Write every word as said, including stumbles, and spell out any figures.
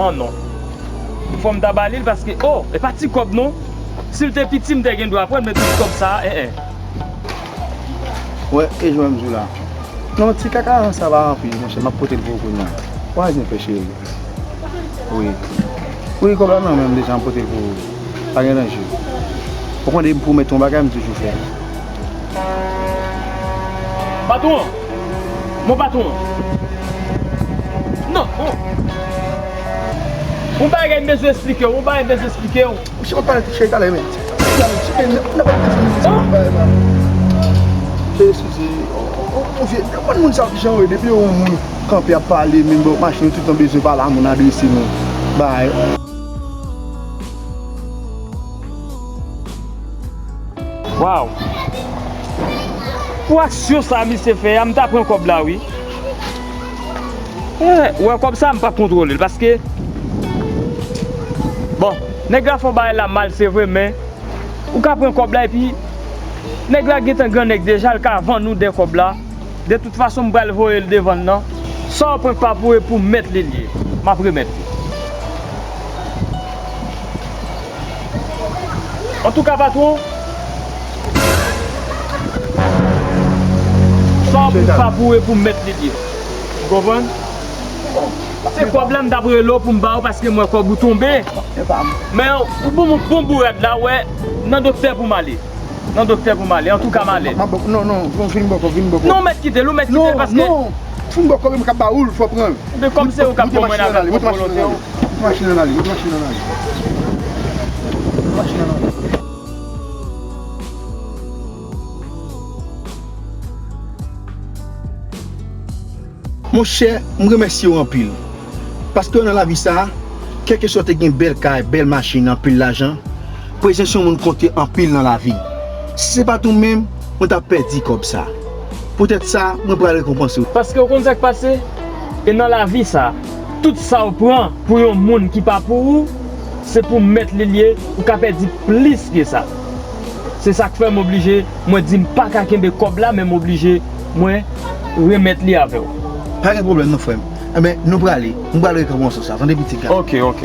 Non, non. Fò m ta ba li l paske, oh, e pa ti kòb non. Si l te piti, m te gen dwa pran l, men tout kòb sa a, eh, eh. Wè, e jan m di w la. Non, ti kaka sa pa anpil, monchè, m ap pote l pou ou kounye a. Ou pa jen fè cheri. Wi. Wi, kòb la nan men m deja, m pote l pou ou. Pa gen danje. Ou konnen depi m pwomèt yon bagay, m toujou fè. Patwon! Mon patwon! Non, bon. Yon bagay m bezwen eksplike w, yon bagay m bezwen eksplike w. Misye konn pale ti cheri talè, men. Ti cheri, n ap pale ti cheri, bagay la. Eskize, yon vye, yon moun sa ki jan w ye, depi yon moun kanpe ap pale, menm bò machin, tout tan bezwen pale a moun, adrese moun. Bay. Waw! Pou aksyon sa misye fè a, m ta pran kòb la, wi. Eh, ou wè kòb sa, m p ap kontwole l, paske, bon, nèg la fè yon bagay la mal, se vre, men ou ka pran kòb la, epi nèg la gentan gran nèg deja, l ka vann ou dèyè kòb la. De tout fason, m pral voye l devan l nan. Sa w pran k pa pou e pou mèt li l ye. M ap remèt li. Antouka, patwon, sa w pran k pa pou e pou mèt li l ye. Ou konprann? Se kòb la m t ap rele w pou m ba w paske m wè kòb ou tonbe. Men ou bon, bon bourad la, wè, nan doktè pou m ale. Nan doktè pou m ale. Antouka, m ale. Non, non, non, vin bò kò, vin bò kò. Non, mèt kite l, ou mèt kite l paske. Non, non, vin bò kò, men m ka ba ou l, fò pran l. Men kòm se ou k ap ban mwen lajan pou volonte w. Moute machin nan ale, moute machin nan ale. Moute machin nan ale. Monchè, m remèsye w anpil. Paske nan lavi sa a, kèlkeswa w te gen bèl kay, bèl machin, anpil lajan, prezans yon moun konte anpil nan lavi. Si se pa t ou menm, mwen t ap pèdi kòb sa. Poutèt sa, mwen pral rekonpanse w. Paske w konn sa k pase? E nan lavi sa, tout sa w pran pou yon moun ki pa pou ou, se pou mèt li l ye, ou ka pèdi plis ke sa. Se sa k fè m oblije, mwen di m pa ka kenbe kòb la, men m oblije, mwen, remèt li avè w. Pa gen pwoblèm non, frè m. Enben, nou prale. M pral rekonpanse w sa, tande pitit gason. Ok, ok.